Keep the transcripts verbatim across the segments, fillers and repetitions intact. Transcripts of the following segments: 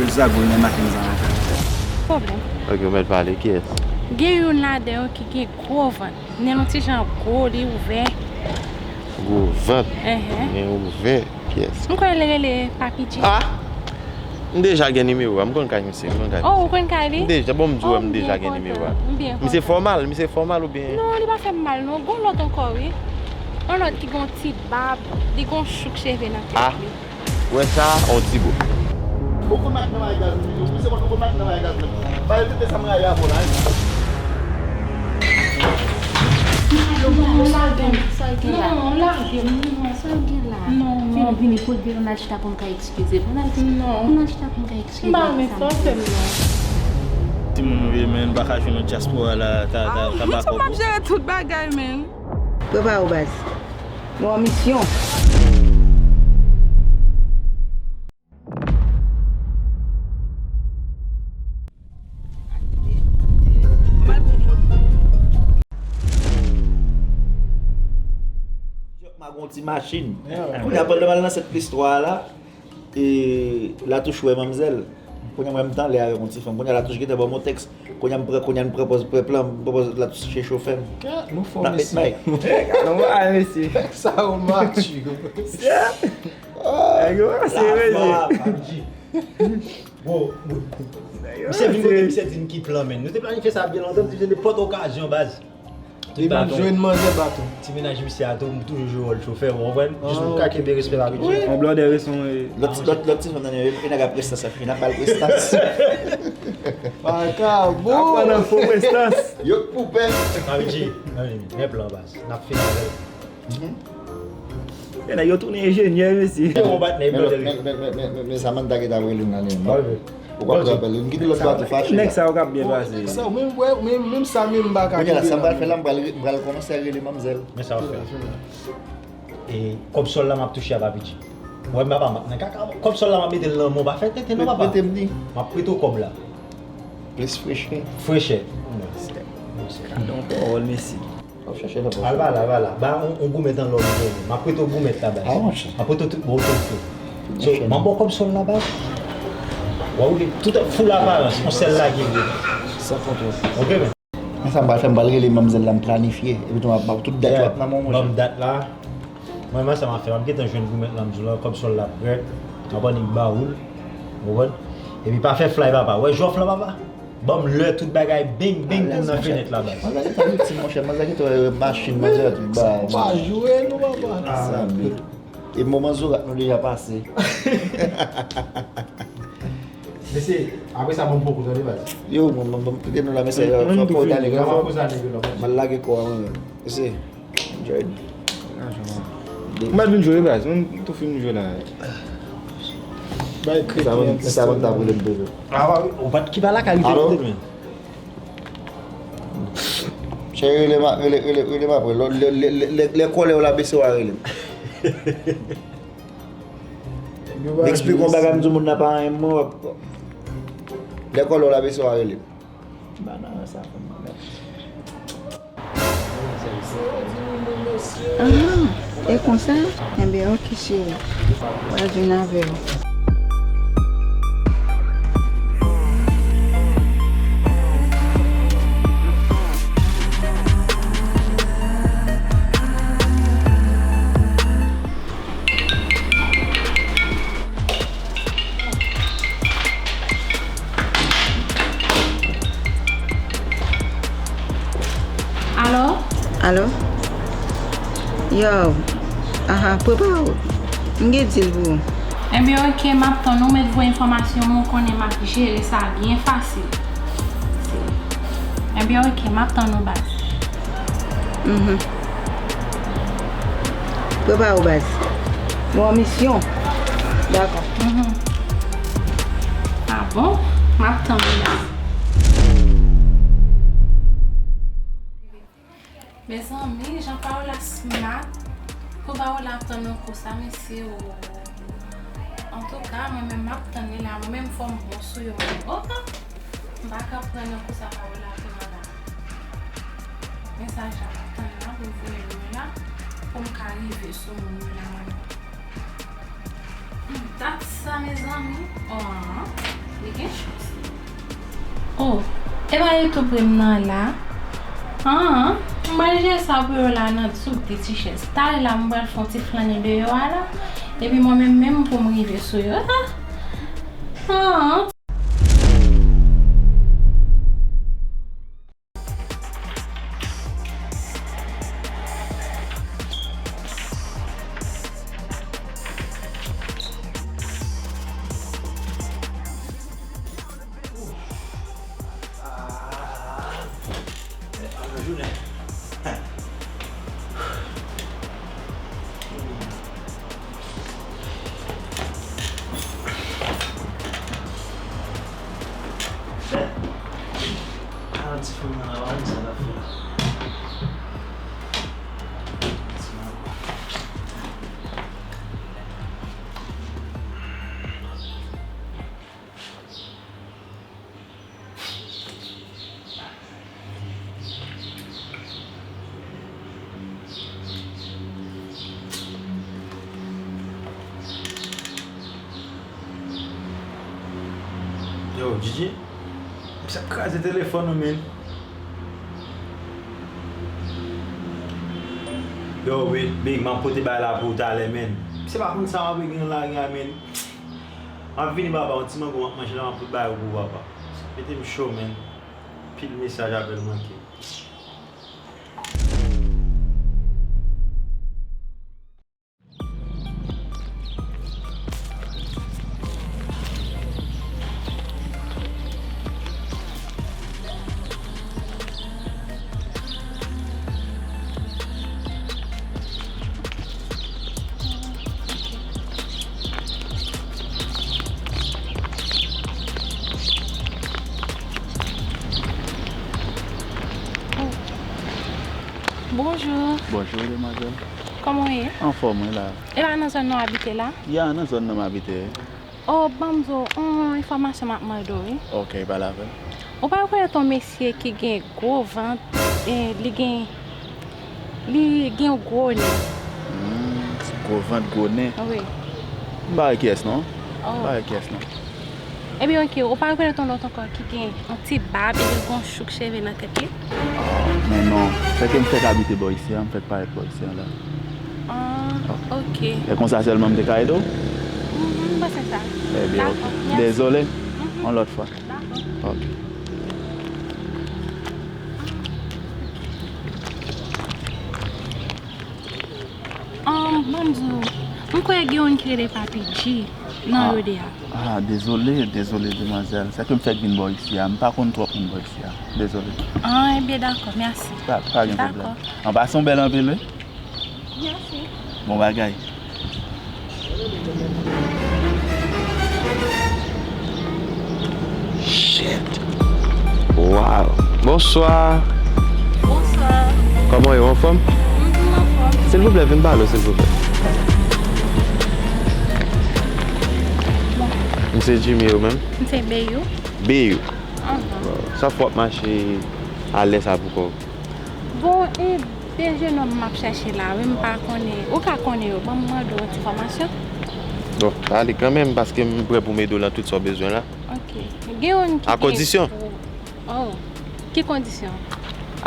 Sa gwo nan maten sa ankò. Pwoblèm. Ok, ou mèt pale, kiyès? Gen youn ladan yo ki gen gwo vant. Nen l yon ti jan gwo, li ouvè. Gwo vant. Enhen. Nen ouvè, kiyès? M kwè l rele Papi G. Ah! M deja gen nimewo a, m konn kay misye, m konn kay misye. Oh, ou konn kay li? M deja, bon, m di w, m deja gen nimewo a. M byen kontan. Misye fè w mal, misye fè w mal oubyen? Non, li pa fè m mal, non. Gon lòt ankò, wi. Yon lòt ki gon ti bab, li gon chouk cheve nan tèt li. Ou wè sa, on ti bout. Ou konn mache nan bagay gaz, ou konn mache nan bagay gaz menm. Ba yo tete sa m rayi avè w la, wi. Non, lage m, non. Sa l gen la? Non, non. Fè l vini pou l vin, n al chita pou n ka eskize. Pou n al, non, pou n al chita pou n ka eskize. M pa renmen sa w fè m, non. Timoun ou ye, men, m pa ka jwenn nan dyaspora la, ta, ta, ta ba kòb ou. Ah, m ap jere tout bagay, men. Prepare w, baz. Nou an misyon. Ma gon ti machin. Kounye a, pandan m al nan sèt plis twa a la, e, Latouch wè manmzèl. Kounye a, mwen, m t anlè avèk yon ti fanm. Kounye a, Latouch gentan ban m yon tèks. Kounye a, m pran, kounye a, m pran pòz, pran plan, m pran pòz Latouch se chofè m. Ah, nou fò, mesye. N ap met may. Non, ah, mesye. Sa ou mati. Yeah. Nèg yo ranse, mesye. Bon, bon. Misye vin kote misye di m ki plan, men. Nou te planifye sa byen lontan, m di se nenpòt okazyon, baz. Li pa jwenn manzè baton. Ti mennaj misye a tou, m toujou jwe wòl chofè, ou konprann? Jis pou ka kenbe respè pa piti. Yon blòdè reson, e. Lòt, lòt, lòt ti fanm nan yo, e nèg a prestans, sa fini, n ap ba l prestans. Paka bon. Aprann nan fo prestans. Yo k pou pè. Pa piti, men plan baz. N ap fini avè l. Mhm. E nèg yo tounen enjenyè, mesye. Yo, on bat nèg yo. Men, men, men, men, men, men Samantha ki t ap rele m nan li. Ou pa pran apèl li. M kite lòt pati fache. Nèg sa yo k ap byen pase. Nèg sa yo, menm, wè, menm, menm sa menm m pa ka kenbe la. Kounye a la, sa m pral fè la, m pral, m pral kòmanse rele manmzèl. Men sa w ap fè. E kòb sòl la m ap touche a, pa piti. Wè, m pa, pa, m ap nan kaka. Kòb sòl la m ap mete l nan men w, pa fè tenten non, papa. Mete m ni. M ap prete w kòb la. Plis frechè. Frechè. Gade yon pawòl, mesye. W ap chache nan pòch. Al pa la, al pa la. Ba yon, yon goumèt an lò m genyen. M ap prete w goumèt la, baz. Ah, monchè. M ap prete w tout bon otorite. So, m ap ba w kòb sòl la, baz. W ap oule tout fou laparans, yon sèl lage vre. San kontwòl. Ok, men. Men sa m pral fè, m pral rele manmzèl la, m planifye. Epi tou, m ap ba w tout dat yo ap nan men w, monchè. Ban m dat la. Mwen, mwen, sa m ap fè, m ap gentan jwenn goumèt la, m di w la, kòb sòl la ap prè. M ap annik ba w l. Ou konprann? Epi pa fè fly, papa. Wè jòf la, papa? Ban m lè tout bagay beng beng pou m nan fenèt la, baz. Manzè gentan viktim, monchè. Manzè gentan wè machin, manzè tout ba. Pa jwe, non, papa. Ah, sa bèl. E moman zorat nou deja pase. Mesye, apre sa, ban m poko tande, baz. Yo, mwen, mwen, mwen, kite nou la, mesye, fò, fò w tande, gran fò. M al lage kò a mwen menm. Mesye, enjoy. M pa t vin jwe, baz. Mwen tou fin jwe la. Bay kredi. Sa mwen, sa mwen t ap rele m toujou. Ah, ou pa t ki pa lakay li te rete, men. Cheri, rele m, rele, rele, rele m apre. Lè, lè, lè, lè, lè kòlè w la bese, w a rele m. M eksplike yon bagay, m di moun nan pa renmen mwen, w ap, lè kòlè w la bese, w a rele m. Banana sa fè m mal. Ah, e konsa? Enben, ok, cheri. Mwen vin avè w. Alo? Alo? Yo. Aha, prepare w. M gen deal pou ou. Enben, ok, m ap tann ou. Mèt voye enfòmasyon mwen, ou konnen m ap jere sa byen fasil. Enben, ok, m ap tann ou, baz. Mhm. Prepare w, baz. Nou an misyon. Dakò. Mhm. Ah bon? M ap tann ou, baz. Mezanmi, jan Paola smart. Kou Paola ap tann yon kou sa, mesye, o. Antouka, mwen menm, m ap tann li la. Mwen menm, fò m bon sou yo. Oh! M pa ka pran yon kou sa Paola ap tann la. Mesaj la, m ap tann la pou l voye l mwen la, pou m ka rive sou moun yo la mwen. Hmm, dat sa, mezanmi. Oh, ah, ah. Li gen chans. Oh, e pa yo tou pre m nan la? An, m pral jere sa pou yo la nan tout de ti chèz. Talè la, m pral fè yon ti flannen deyò a la. Epi mwen menm, menm pou m rive sou yo. Ah! An. Yo, Gigi, misye ap kraze telefòn ou, men. Yo, Big, m ap pote bay la pou ou talè, men. Misye pa konn sa m ap regle nan lari a, men. M ap vini, papa, yon ti mango m ap manje la, m ap pote bay ou pou ou, papa. Mete m cho, men. Pil mesaj, apèl manke. Bonjou. Bonjou, demwazèl. Kòman w ye? Anfòm, wi, la. E pa nan zòn nan w abite la? Ya, nan zòn nan m abite. Oh, ban m di w, yon enfòmasyon m ap mande w, wi. Ok, pale avè m. Ou pa rekonèt yon mesye ki gen gwo vant, e li gen, li gen yon gwo nen. Hmm, gwo vant, gwo nen. Wi. M pa wè kiyès non. Oh. M pa wè kiyès non. Ebyen, ok, ou pa rekonèt yon lòt ankò ki gen yon ti bab, epi l gen yon chouk cheve nan tèt li? Ah, men non, sèke m fèk abite bò isi a, m fèk parèt bò isi a la. Ah, ok. E konsa sèlman m te ka ede w? Mhm, m panse sa. Ebyen, ok. Dakò, mèsi. Dezole. Mhm. Yon lòt fwa. Dakò. Ok. Ahn, ban m di w, m kwè gen youn ki rele Papi G nan rode a. Ah, dezole, dezole, demwazèl. Sèke m fèk vin bò isi a. M pa konn twòp moun bò isi a. Dezole. Ah, ebyen, dakò, mèsi. Pa, pa gen pwoblèm. Dakò. An pasan, w bèl anpil, wi. Mèsi. Bon bagay. Shit. Wow. Bonswa. Bonswa. Kòman w ye, w anfòm? M anfòm. Silvouplè, vin pale, silvouplè. M se Jimmy, ou menm? M se Beyou. Beyou. Aham. Sa fè w ap mache alè sa pou kò w? Bon, e de jenòm m ap chèche la, wi, m pa konnen. Ou ka konnen yo, ban m mande w ti enfòmasyon. Bon, ale kanmenm, paske m prè pou m ede w nan tout sa w bezwen la. Ok. Gen youn ki gen... A kondisyon? Oh, ki kondisyon?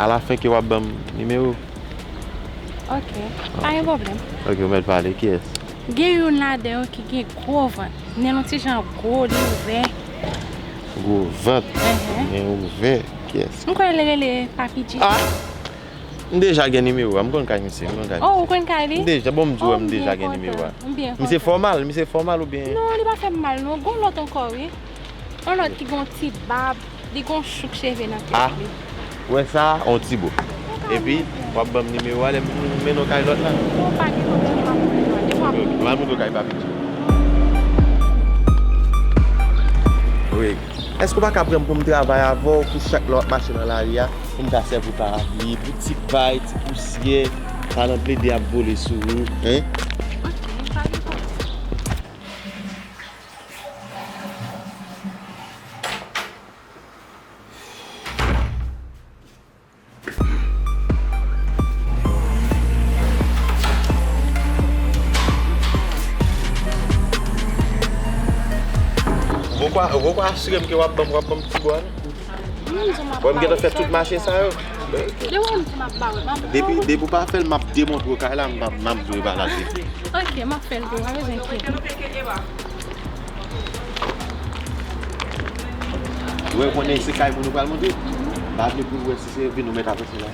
Alafen ke w ap ban m nimewo. Ok, pa gen pwoblèm. Ok, ou mèt pale, kiyès? Gen youn ladan yo ki gen gwo vant. Nen l yon ti jan gwo, li ouvè. Gwo vant, nen ouvè, kiyès? M kwè l rele Papi G. Ah! M deja gen nimewo a, m konn kay misye, m konn kay misye. Oh, ou konn kay li? M deja, bon, m di w, m deja gen nimewo a. M byen kontan. Misye fòmal, misye fòmal oubyen? Non, li pa fè m mal, non. Gon lòt ankò, wi. Yon lòt ki gon ti bab, li gon chouk cheve nan tèt li. Ah, ou wè sa, on ti bo. Epi, w ap ban m nimewo a, lè m mennen w kay lòt la. Non, pa gen pwoblèm, m ap mennen w ale, m ap... M al mennen w kay Papi G. Wi. Èske w pa ka pran m pou m travay avè w pou chak lè w ap mache nan lari a, pou m ka sèvi w parapli, pou ti pay, ti pousyè, pa nan plede ap vole sou ou, en? Ok, pa gen pwoblèm. Ou bon Ou kwè, ou kwè asire m ke w ap ban m, w ap ban m ti bwa, non? Bon, m gentan fè tout mache sa yo. Depi, depi w pa fè l, m ap demontre w kay la, m ap, m ap di w e pa lage. Ok, m ap fè l tou, pa bezwen enkyete. Ou wè, konnen se kay moun ou pral monte. M pa vle pou w wè si se vin ou mèt avanse la.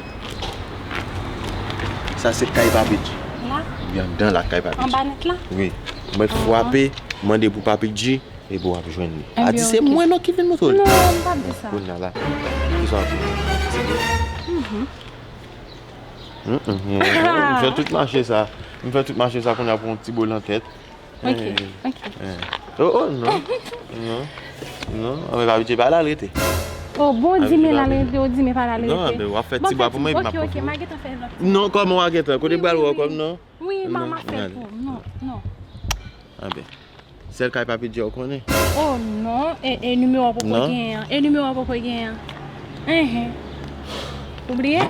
Sa se kay Papi G. La? Wi, anndan la kay Papi G. Anba nèt la? Wi. Mwen frape, mande pou Papi G. Epi w ap jwenn li. A di se mwen non ki vin montre w li. Non, m p ap di sa. Kounye a la, kisa w ap di? M fè tout mache sa. M fè tout mache sa kounye a pou yon ti bol nan tèt. Ok, ok. Oh, oh, non. Non. Non, anben pa abitye pa al al rete. Oh, bon, di men l al rete, ou di men pa l al rete. Non, anben w ap fè ti bwa pou mwen epi m ap konfime. Ok, ok, m a gentan fè lòt. Non, kòman w a gentan? Kote pral wè w kòm non? Wi, m a fè l pou ou. Non, non. Anben. Sèl kay Papi G ou konnen. Oh non, e, e nimewo a poko genyen an. E nimewo a poko genyen an. Enhen. Ou bliye?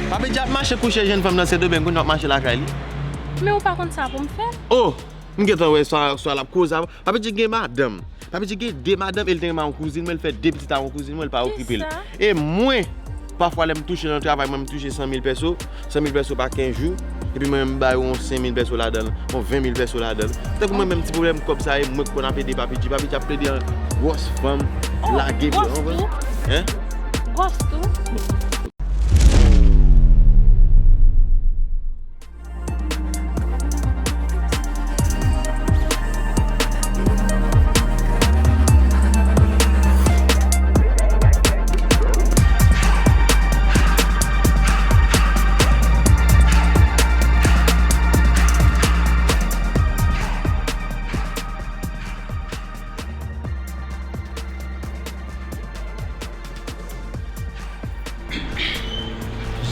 Papi G ap mache kouche jèn fanm nan Sendomeng, kounye a w ap mache lakay li. Men ou pa konn sa pou m fè? Oh! M gentan wè swa, swa l ap koze avè w. Papi G gen madanm. Papi G gen de madanm e l te renmen yon kouzin mwen, l fè de pitit ak yon kouzin mwen, l pa okipe l. E mwen, pafwa lè m touche nan travay mwen, m touche san mil pèso, san mil pèso pa kenz jou, epi mwen menm m ba yo yon senk mil pèso ladan l, yon ven mil pèso ladan l. Tankou mwen menm ti pwoblèm kòb sa e mwen k konn ap ede Papi G. Papi G ap plede an gwòs fanm, lage pou yon fanm. Hein? Gwòs tou.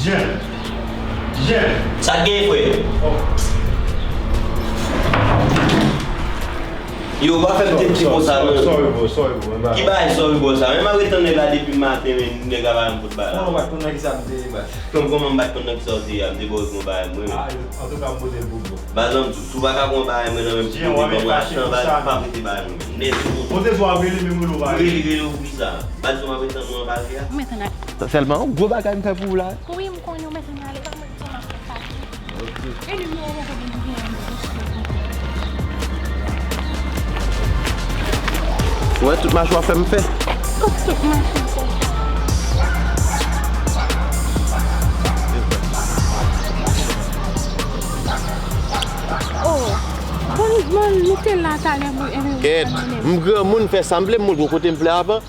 Jen. Jen. Sa k gen, frè? Oh. Yo, pa fè m te pti konsa, non. Sorry, bro, sorry, bro. Ki bagay sorry, bro, sa? Men m ap ret tann nèg la depi maten, men nèg la pa janm fout bagay la. Kòman w pa t konn nan kisa m te ye, baz? Kòm, kòman m pa t konn nan kisa w te ye a? M te ba w yon bagay mwen. Ah, antouka, m pote l pou bro. Baz, si w pa ka pran bagay mwen nan men m, si w te ban mwen achte yon bagay, pa prete bagay mwen. Nèt. Ou te sou ap rele, men m rele w pa rele. Rele, rele w pou kisa? Baz, ou m ap ret tann ou anba pye a. Ou mèt ann ale. Sèlman, yon gwo bagay m fè pou ou la. Wi, m konnen ou mèt ann ale, pa mwen ki sa m ap fè sa. Ok. E nimewo poko vin gen an. Ou wè tout mache w ap fè m fè? Tout, tout mache w fè. Oh, bon, bon, nou te la talè, mwen, e, kèt, m granmoun, fè sa m vle, m montre w kote m vle avan.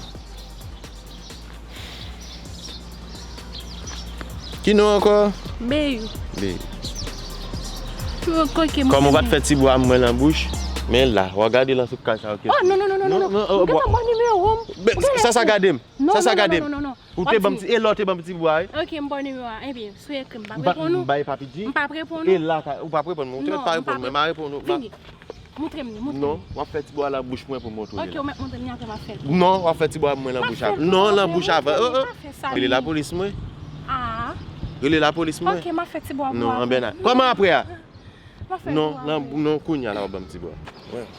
Ki non ankò? Beyou. Beyou. Kòm ou pa t fè ti bwa mwen nan bouch, men la, w a gade lan sou kay sa, ok? Oh, non, non, non, non, non, non. M gentan ba w nimewo m. Sa, sa gade m. Sa, sa gade m. Ou te ban m ti, e lè w te ban m ti bwa, wi. Ok, m ba w nimewo a. Ebyen, si w ekri m, m p ap reponn ou. M bay Papi G. M p ap reponn ou. E la, ou p ap reponn mwen. Ou te mèt pa reponn mwen, m a reponn ou. Vini. Montre m li, montre m li. Non, w ap fè ti bwa la bouch mwen pou m montre w li la. Ok, ou mèt montre m li, apre m ap fè l. Non, w ap fè ti bwa mwen nan bouch avan. Non, nan bouch avan. Oh, oh. Rele lapolis mwen. Ah. Rele lapolis mwen. Ok, m ap fè ti bwa pou ou apre. Non, anben a. Kòman apre a? M ap fè ti bwa pou ou. Non, kounye a la w ap ban m ti bwa.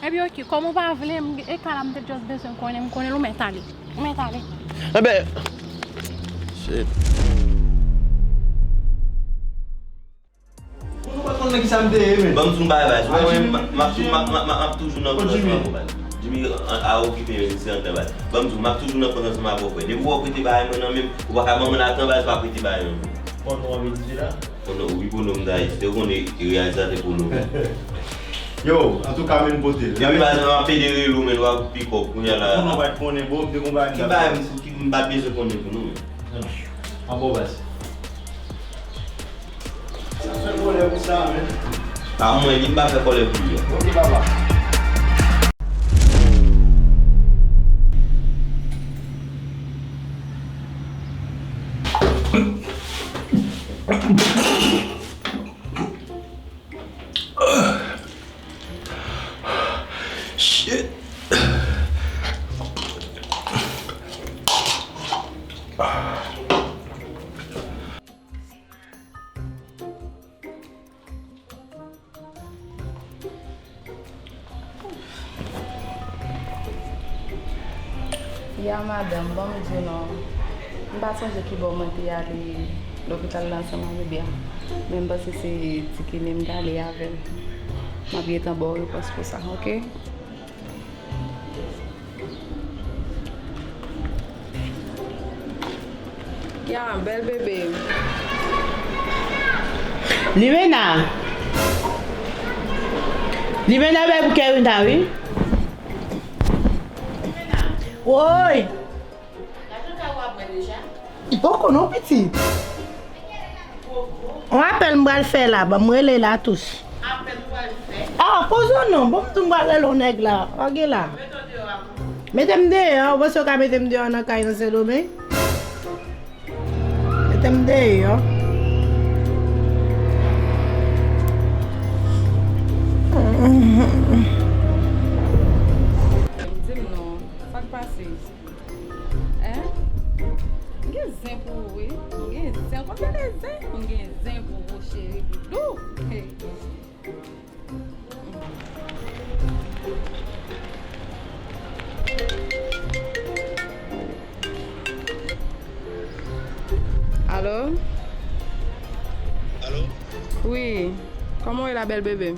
Ebyen, ok, kòm ou pa vle, m, e ka la m te just bezwen konnen, m konnen l, ou mèt ale. Ou mèt ale. Anben, shit. Ou pa konn nan kisa m te ye, men. Ban m di w yon bagay, baz. Ou wè mwen, m ap, m ap, m ap, m ap toujou nan kont ansanm avè w, baz. Jimmy a okipe, men se anndan, baz. Ban m di w, m ap toujou nan kont ansanm avè w, frè. Depi w wè w prete bagay mwen nan men m, ou pa ka ban mwen lajan, baz, pa prete bagay mwen. Pòno w ap itilize la? Pòno, wi, pòno m ta itilize. Ou konnen reyalizatè pòno. Yo, antouka, men pote l. Epi, baz, m ap pede rele w, men w ap pikòp kounye a la. Pòno pa t konnen, bro, m te konn bagay m t ap fè. Ki bagay m, ki m pa t bezwen konnen pou nou, men. An bon, baz. Sa fè kòlè pou sa, men. A mwen, li m pa fè kòlè pou li a. Ok, papa. Shit. Ya madanm, ban m di w non. M pa sonje ki bò mwen te ale lopital la ansanm ak bebe a. Men m panse se Tikini m t ale avè l. M ap gentan ba w repons pou sa, oke? Ya, bèl bebe. Limena. Limena bay pou Kerina, wi. Woy! Poko non, pitit. On apèl m pral fè la, ban m rele la tou. Ah, poze w non, bon, m tou m pral rele yon nèg la. Wage la. Mete m deyò, ou panse w ka mete m deyò nan kay nan Sendomeng? Mete m deyò. Di m non, sa k pase? Hein? M gen zen pou ou, wi. M gen zen. Ou konn tande zen? M gen zen pou ou, cheri doudou. Hey. Alo? Alo? Wi. Kòman w ye la, bèl bebe?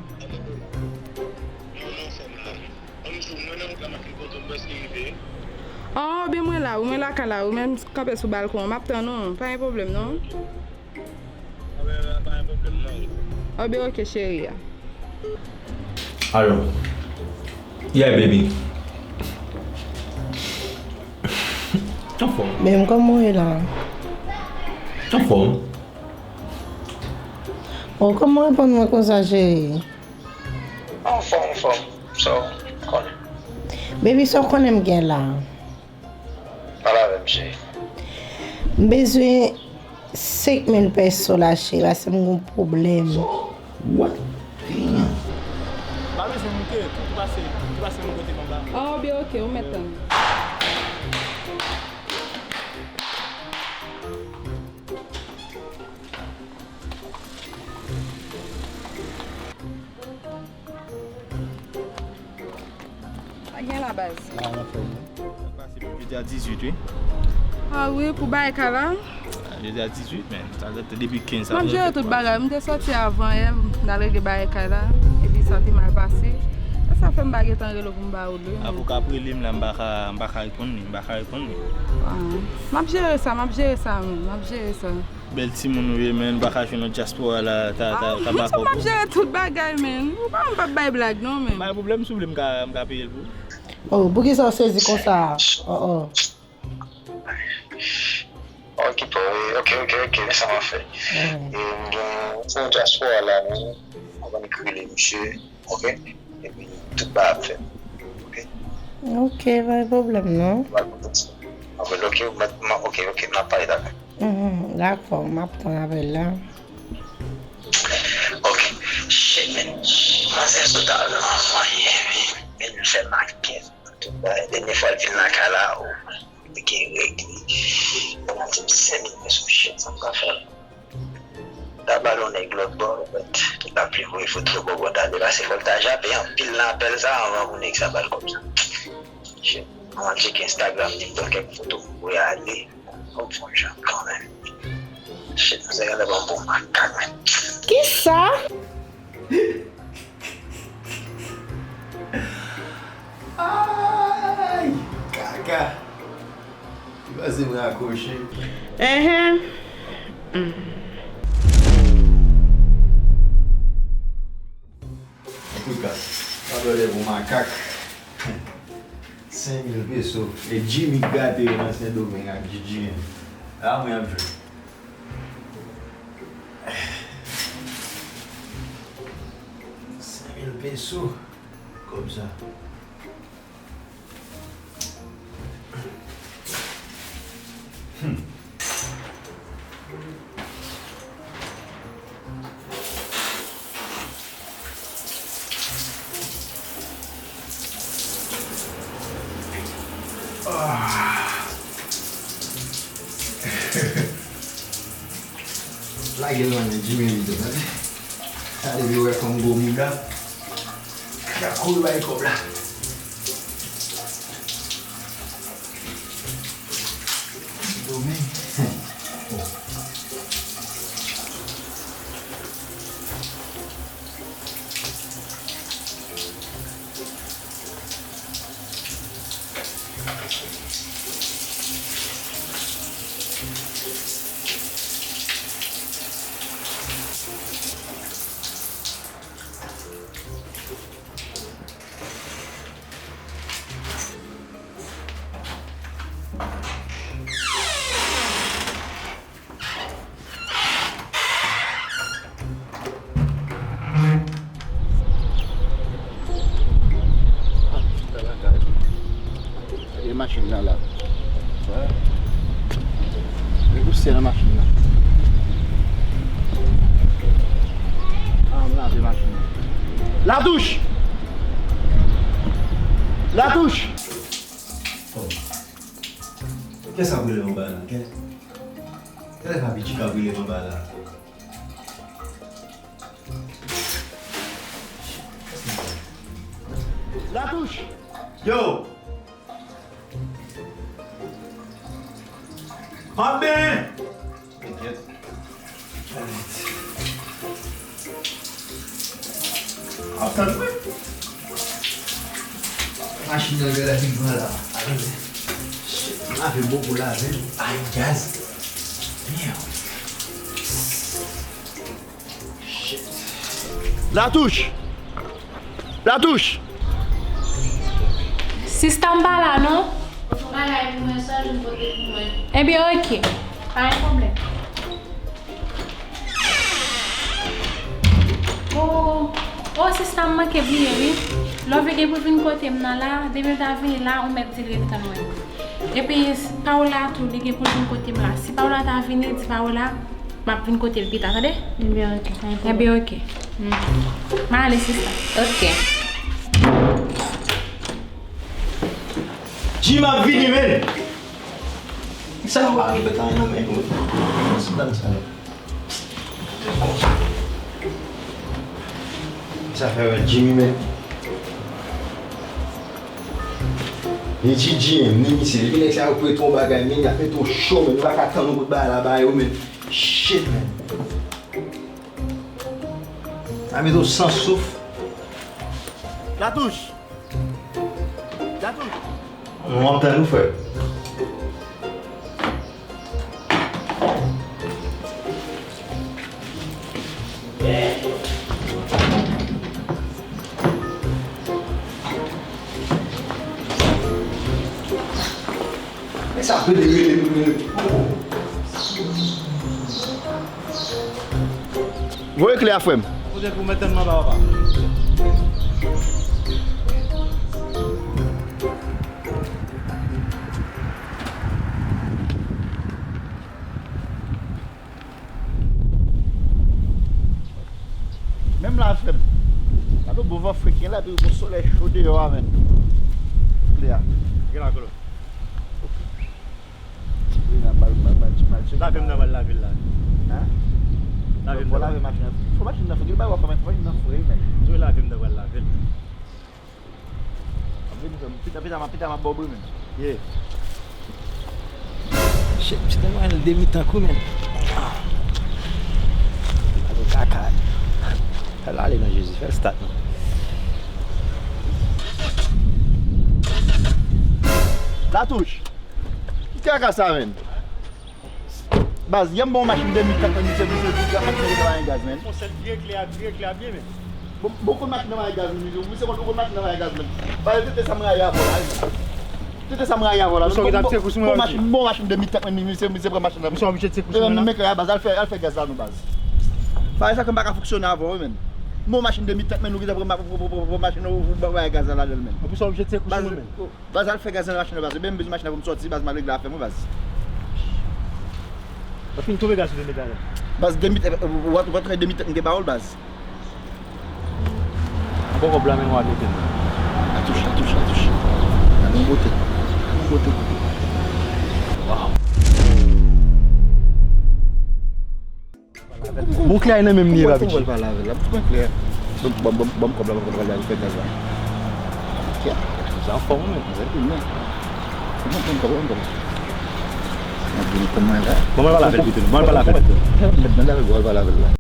Mwen anfòm la. Ban m di w, mwen nan wout la, m ap vin kote w, m prèske rive. Oh, oubyen mwen la, wi, mwen lakay la, wi, men m kanpe sou balkon an, m ap tann ou, pa gen pwoblèm non. Anben, pa gen pwoblèm non. Oubyen oke, cheri a. Alo. Yeah, baby. Anfòm. Men kòman w ye la? Anfòm. Oh, kòman w reponn mwen konsa, cheri? Anfòm, anfòm. Sa w konnen. Baby, sa w konnen m gen la? Pale avè m, cheri. M bezwen senk mil peso la, cheri, paske m gen yon pwoblèm. What? Damn. Pa bezwen moute, tou pase, tou pase yon kote anba. Oh, byen, oke, ou mèt tann. Sa gen la, baz? La, anfòm, wi. Sa pase pou jodi a dizuit, wi. Ah wi, pou bagay kay la? Jodi a dizuit, men. Sa fè depi kenz sa. M ap jere tout bagay. M te sòti avan yè, m t al regle bagay kay la. Epi sa te mal pase. E sa fè m pa gentan rele w pou m ba ou l, wi. Apre w ka ap rele m la, m pa ka, m pa ka reponn li, m pa ka reponn li. Ah. M ap jere sa, m ap jere sa, men. M ap jere sa. Bèl timoun ou ye, men, pa ka jwenn nan dyaspora la, ta, ta, ah, ta ba kòb ou. M ap jere tout bagay, men. Ou pa, m p ap bay blag, non, men. Pa gen pwoblèm, si w vle, m ka, m ka peye l pou ou. Oh, poukisa w sezi konsa? Oh, oh. Ok, pa, ok, ok, ok, men sa m ap fè. E, m gen, se nan dyaspora la, men, m ap annik rele misye. Ok? Epi, tout bagay ap fèt. Ok? Ok, pa gen pwoblèm, non. Mwen, ok, mwen, mwen, ok, ok, n ap pale dakò. Mhm, dakò, m ap tann apèl la. Ok. Shit, man. Manzè sot al nan fanyen, men, men l fè makèt. Tout bagay. Dènye fwa l vin lakay la, oh. Li gen règ li. Mwen di m senk mil peso, shit, sa m ka fè. Ta ba l yon nèg lòt bò, mèt. Tout la pli voye foto bò bò dale, pase fò l ta jape anpil nan apèl sa anvan pou nèg sa ba l kòb sa. Shit, mwen tcheke Instagram li, m pran kèk foto m voye ale. Kòb fon jan kanmenm. Shit, mwen se gade ban bon makak, men. Kisa? Ay! Kaka! Li panse m rakwoche. Enhen. Antouka, sa dòlè pou makak. Senk mil peso. E Jimmy k gate yo nan Sendomeng ak Djidjiyen. La mwen ap jwe. Senk mil peso. Kòb sa. Hmm. Ah. Lage l nan men Jimmy Vidal, tande. Sa depi wè fanm gwo mouda. K ap kouri bay kòb la. Latouch! Latouch! Kiyès k ap rele m anba la? Kè, kè lè Fabichi k ap rele m anba la? Latouch! Yo! Anben! Enkyèt. Ap tann mwen. Machin nan genlè fin pran la. Shit, m lave bon pou lave. Ay, gaz. Damn. Shit. Latouch! Latouch! Sista m pa la non. Ou bagay pou mwen, sa jwenn pote pou mwen. Ebyen, oke. Pa gen pwoblèm. O, o, sista m manke bliye wi. Lè w vle gen pou vin kote m nan la, depi m ta vini la, ou mèt di l ret tann mwen. Epi Paola tou, li gen pou l vin kote m la. Si Paola ta vini, di Paola, m ap vin kote l pita, tande? Ebyen, oke, pa gen pwoblèm. Ebyen, oke. M ale, sista. Oke. Jim ap vini, men. Sa w pa repete anyen nan men yo. Sou dam sa yo. Sa fè wè Jimmy, men. Ni G G M, ni misye. Depi nèg sa yo prete yon bagay, men, y ap mete w cho, men. Nou pa ka tann yon kout bagay la ba yo, men. Shit, men. A mete w san souf. Latouch! Latouch! Mwen ap tann ou, frè. Men sa pede rele pou rele. Voye kle a, frè m. Kote pou mèt tann mwen ba papa. Menm la, frè m. Gade yon bon van frek gen la, epi yon solèy cho deyò a, menn. Kle a. Gen la, kolo. Wi, nan bal, bal, bal, bal, bal. Lave m nan bal lave l la. Hein? Lave m nan bal. Fò lave machin nan. Fò machin nan fre. Gen bagay w ap fè, men fò machin nan fre, menn. Tou lave m nan bal lave l. Ap vini fè m pita, pita, m ap, pita, m ap ba w bri menm. Yeah. Shit, misye te mwen de mitan kou, men. Ah. Gade kaka. Fè l ale non, Jezi, fè l stat non. Latouch. Ki kaka sa, menn? Baz, yè m ba w machin de mil kat, men misye, misye, misye, machin nan pa gen gaz, menn. Bon, sèl vire kle a, vire kle a byen, menn. Bon, bon, konn machin nan pa gen gaz, menn, misye, misye konn, konn machin nan pa gen gaz, menn. Baz, tete sa m rayi avè w la, wi. Tete sa m rayi avè w la. Misye, bon, bon, bon, machin, bon, machin de mil kat, menn, misye, misye pran machin nan. Misye oblije tire kouch mwen la. Men, men, baz, al fè, al fè gaz la, non, baz. Baz, sa konn pa ka fonksyone avè w, wi, menn. Bon, machin de mil kat, menn, ou gentan pran ma-, pran, pran, pran, pran machin nan, ou, ou bay gaz la ladan l, menn. Anplis, ou oblije tire kouch mwen, menn. Baz, al fè gaz nan machin nan, baz. Ebyen, m bezwen machin nan pou m sòti, baz, m al regle afè m, wi, baz. Ou fin tonbe gaz sou de mil talè. Baz, de mil, w ap, w ap, w ap, de mil tèt m te ba w l, baz. Anpò kòb la, men w ap mete l. Atouch, atouch, atouch. Gade yon bote. Yon bote. Waw. Bon, klè a nan menm li ye, Papichi. Kòman l pa lave l la? Bon, klè. Bon, bon, bon, bon, kòb la, bon, kòb la, fè gaz la. Klè. Sa anfòm, wi, men. Sa anfòm, men. Bon, bon, bon, bon, bon. Mwen vini pou mwen la. Bon, mwen pa lave l pito, non. Mwen pa lave l pito. Mwen lave l, mwen pa lave l la.